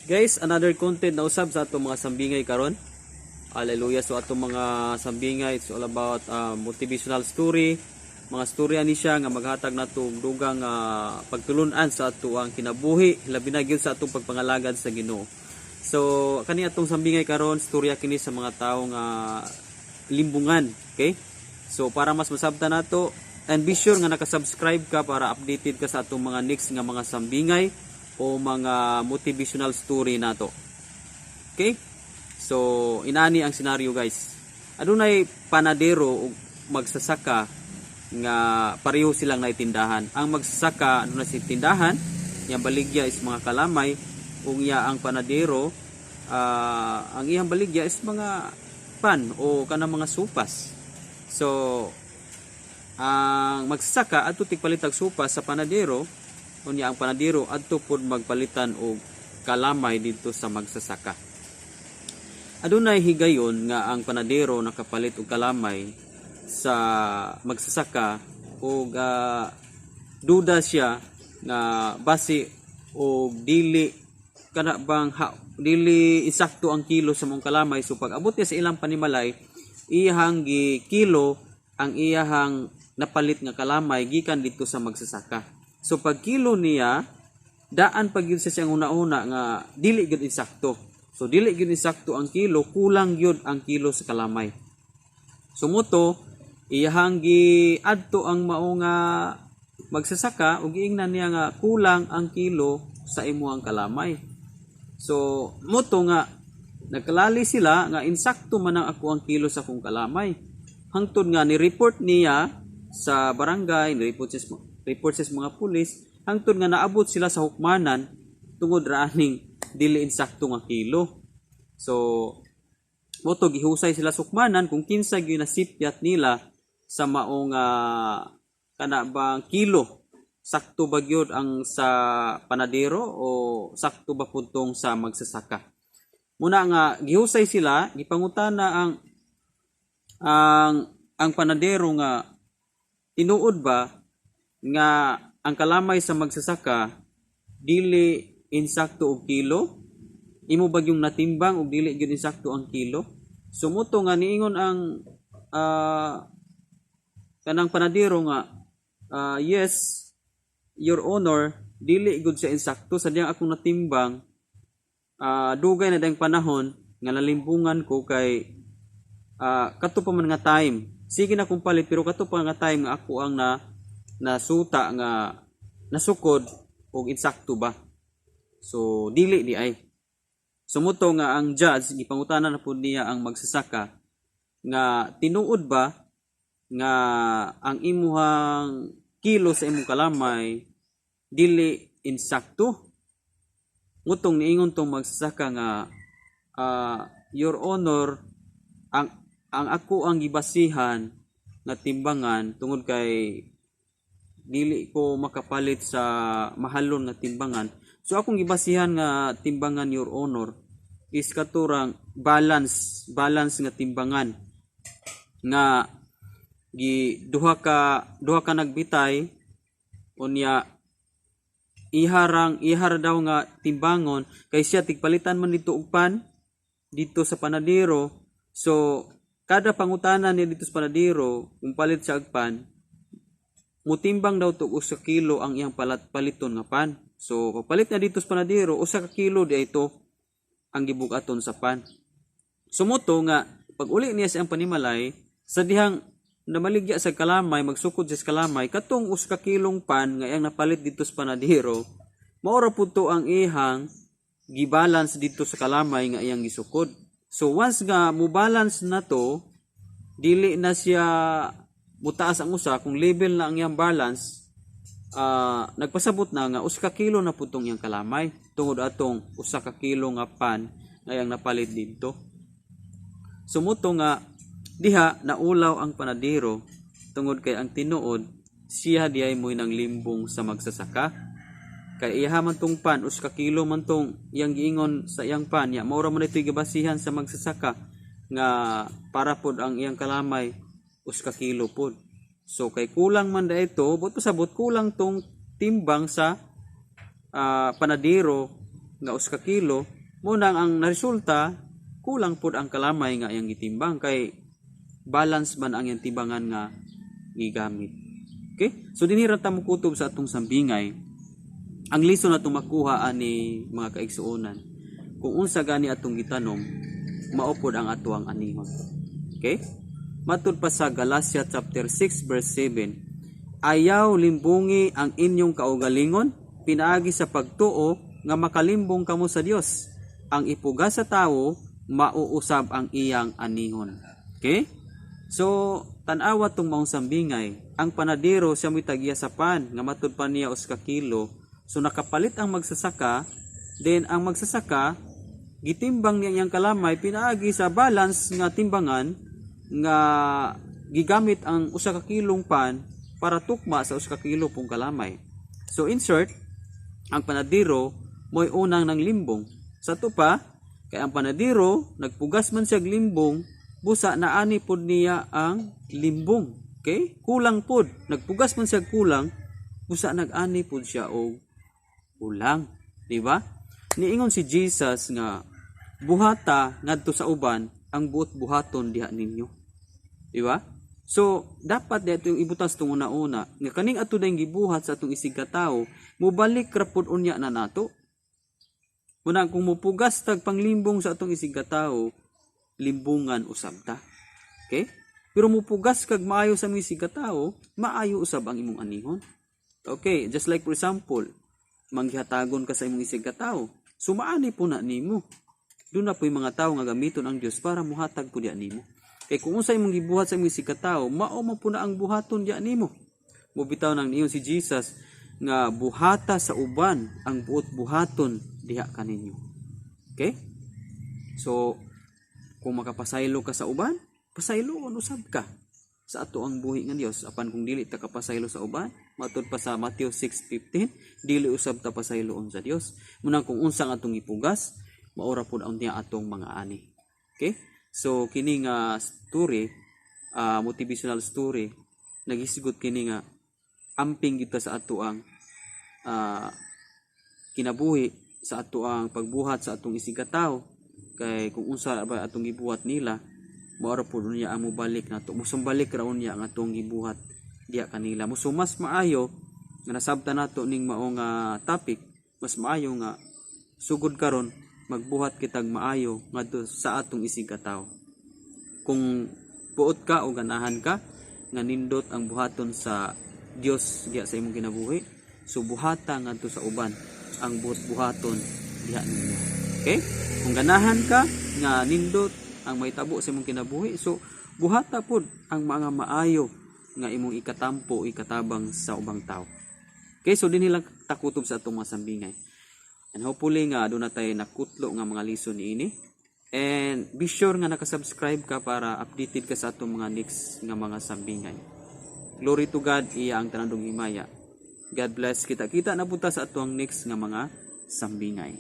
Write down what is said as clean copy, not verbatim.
Guys, another content na usab sa atong mga sambingay karon. Hallelujah. So atong mga sambingay, it's all about motivational story. Mga storya ni siya nga maghatag nato og dugang pagtulunan sa atoang kinabuhi, labi na gyud sa atong pagpangalagad sa Ginoo. So kani atong sambingay karon, storya kini sa mga tawo nga limbungan, okay? So para mas masabtan nato and be sure nga naka-subscribe ka para updated ka sa atong mga next nga mga sambingay o mga motivational story nato. Okay? So inani ang senaryo, guys. Adunay panadero ug magsasaka nga pareho silang naitindahan. Ang magsasaka aduna si tindahan, iyang baligya is mga kalamay, ug iya ang panadero, ang iyang baligya is mga pan o kanang mga sopas. So ang magsasaka adto tigpalit og sopas sa panadero, unya ang panadero adto pod magpalitan og kalamay didto sa magsasaka. Adunay higayon nga ang panadero nakapalit og kalamay sa magsasaka ug duda siya nga basi og dili kana bang ha, dili insakto ang kilo sa maong kalamay. So pag abot niya sa ilang panimalay, iyahang gi kilo ang iyahang napalit nga kalamay gikan didto sa magsasaka. So pag kilo niya, daan pag gyud sa siyang una-una nga dili gyud insakto. So dili gyud insakto ang kilo, kulang gyud ang kilo sa kalamay. So mao to, iyahang gi adto ang mao nga magsasaka ug giingnan niya nga kulang ang kilo sa imuhang kalamay. So mao to nga nagkalali sila nga insakto man ang ako ang kilo sa akong kalamay. Hangtod nga ni report niya sa barangay, ni report sa mga pulis, hangtod nga naabot sila sa hukmanan tungod ra aning dili insakto nga kilo. So mao to, gihusay sila sa hukmanan kung kinsa gyud nasipyat nila sa maong kana bang kilo, sakto ba gyud ang sa panadero o sakto ba pud tong sa magsasaka. Muna nga gihusay sila, gipangutana ang panadero nga tinuod ba nga ang kalamay sa magsasaka dili insakto og kilo, imo ba yung natimbang og dili gyud insakto ang kilo? So mao to nga niingon ang kanang panadero nga, "Yes, Your Honor, dili gud siya insakto sa diyang akong natimbang. Dugay na dayang panahon nga nalimbungan ko kay kato pa man nga time, sige na kong palit, pero kato pa nga time nga ako ang na nasuta nga nasukod og insakto ba, so dili di ay." So mao to nga ang judge gipangutana na pud niya ang magsasaka nga tinuod ba nga ang imuhang kilo sa imong kalamay dili insakto. Mao tong niingon tong magsasaka nga, "Your Honor, ang ako ang gibasihan nga timbangan, tungod kay dili ko makapalit sa mahalon nga timbangan, so akong gibasihan nga timbangan, Your Honor, is katurang balance balance nga timbangan nga gi duha ka nagbitay, unya iharang ihar daw nga timbangon kay siya tigpalitan man dito og pan dito sa panadero. So kada pangutana niya dito sa panadero kung palit siya og pan, mutimbang daw to og usa kilo ang iyang palat paliton nga pan. So pagpalit niya dito sa panadero, 1 ka kilo di ito ang gibugaton sa pan." So mao to nga pag uli niya sa iyang panimalay, sa dihang namaligya sa kalamay, magsukod siya sa kalamay, katong 1 ka kilong pan nga iyang napalit dito sa panadero, mao ra pud to ang ihang gibalance dito sa kalamay nga iyang gisukod. So once nga mo balance na to, dili na siya mutaas ang usa. Kung level na ang iyang balance, nagpasabot na nga 1 ka kilo na pud tong iyang kalamay tungod atong 1 ka kilo nga pan nga iyang napalit didto. So mao to nga diha naulaw ang panadero tungod kay ang tinuod siya diay mo'y nang limbong sa magsasaka. Kay iyaha man tong pan, 1 ka kilo man tong iyang giingon sa iyang pan ya, mao ra man ito'y gibasihan sa magsasaka nga para pod ang iyang kalamay 1 ka kilo pod. So kay kulang man da ito, buot pasabot kulang tong timbang sa panadero. nga 1 ka kilo. Mo nang ang naresulta, kulang pud ang kalamay nga iyang gitimbang kay balance man ang iyang timbangan nga gigamit. Okay? So dinhi ra ta mokutob sa atong sambingay. Ang lesson na atong makuha ani, mga kaigsuonan, kung unsa gani atong gitanom, mao pod ang atoang anihon. Okay? Matud pa sa Galatia chapter 6 verse 7, "Ayaw limbungi ang inyong kaugalingon pinaagi sa pagtuo nga makalimbong kamo sa Dios. Ang ipugas sa tawo, mao usab ang iyang anihon." Okay? So, tan-awa tong maong sambingay. Ang panadero, siya mo'y tag-iya sa pan nga matud pa niya 1 ka kilo. So nakapalit ang magsasaka, then ang magsasaka, gitimbang niya iyang kalamay pinaagi sa balance nga timbangan nga gigamit ang 1 ka kilong pan para tukma sa 1 ka kilo pong kalamay. So in short, ang panadero mo'y unang nang limbong. Sa ato pa, kay ang panadero, nagpugas man siya limbong, busa naani pod niya ang limbong. Okay? Kulang pod. Nagpugas man siya kulang, busa nag-ani pod siya og kulang. Di ba? Niingon si Jesus nga buhata ngadto sa uban ang buot buhaton diha ninyo. Di ba? So, dapat dito yung ibutas tong una-una nga kaning ato dayong gibuhat sa atong isig katawo, mobalik ra pud unya na nato. Muna kung mupugas tag panglimbong sa atong isig katawo, limbungan usab ta. Okay? Pero mupugas kag maayo sa imong isig katawo, maayo usab ang imong anihon. Okay, just like for example, manggihatagon ka sa imong isig katawo, sumaani po na nimo. Doon na po'y mga tao nga gamiton ang Dios para muhatag po diya nimo. Kay kung unsa imong gibuhat sa imong isig katawo, mao man po na ang buhaton diya nimo. Mubitaw nang niyon si Jesus nga buhata sa uban ang buot buhaton diha kaninyo. Okay? So, kung makapasaylo ka sa uban, pasayloon usab ka sa ato ang buhi nga Dios. Apan kung dili ta kapasaylo sa uban, matud pa sa Matthew 6:15, dili usab ta pasayloon sa Dios. Muna kung unsang atong ipugas, maora pud ang niya atong mga ani. Okay? So kini nga story, motivational story, nagisgot kini nga amping kita sa ato ang kinabuhi, sa ato ang pagbuhat sa atong isig katawo, kay kung unsa ba atong gibuhat nila, mao ra pud niya ang mobalik nato, musumbalik ra unya ang atong gibuhat diha kanila mo. So mas maayo nga nasabtan nato ning mao nga topic, mas maayo nga sugod karon magbuhat kitag maayo ngadto sa atong isig katawo. Kung buot ka o ganahan ka nga nindot ang buhaton sa Dios diha sa imong kinabuhi, so buhata ngadto sa uban ang buot buhaton diha ninyo. Okay? Kung ganahan ka nga nindot ang mahitabo sa imong kinabuhi, so buhata pod ang mga maayo nga imong ikatampo, ikatabang sa ubang tao. Okay, so dinhi lang takutob sa atong mga sambingay. And hopefully nga aduna tay nakutlo nga mga lesson niini. And be sure nga nakasubscribe ka para updated ka sa atong mga next nga mga sambingay. Glory to God, iya ang tanandong himaya. God bless. Kita-kita na punta sa atong next nga mga sambingay.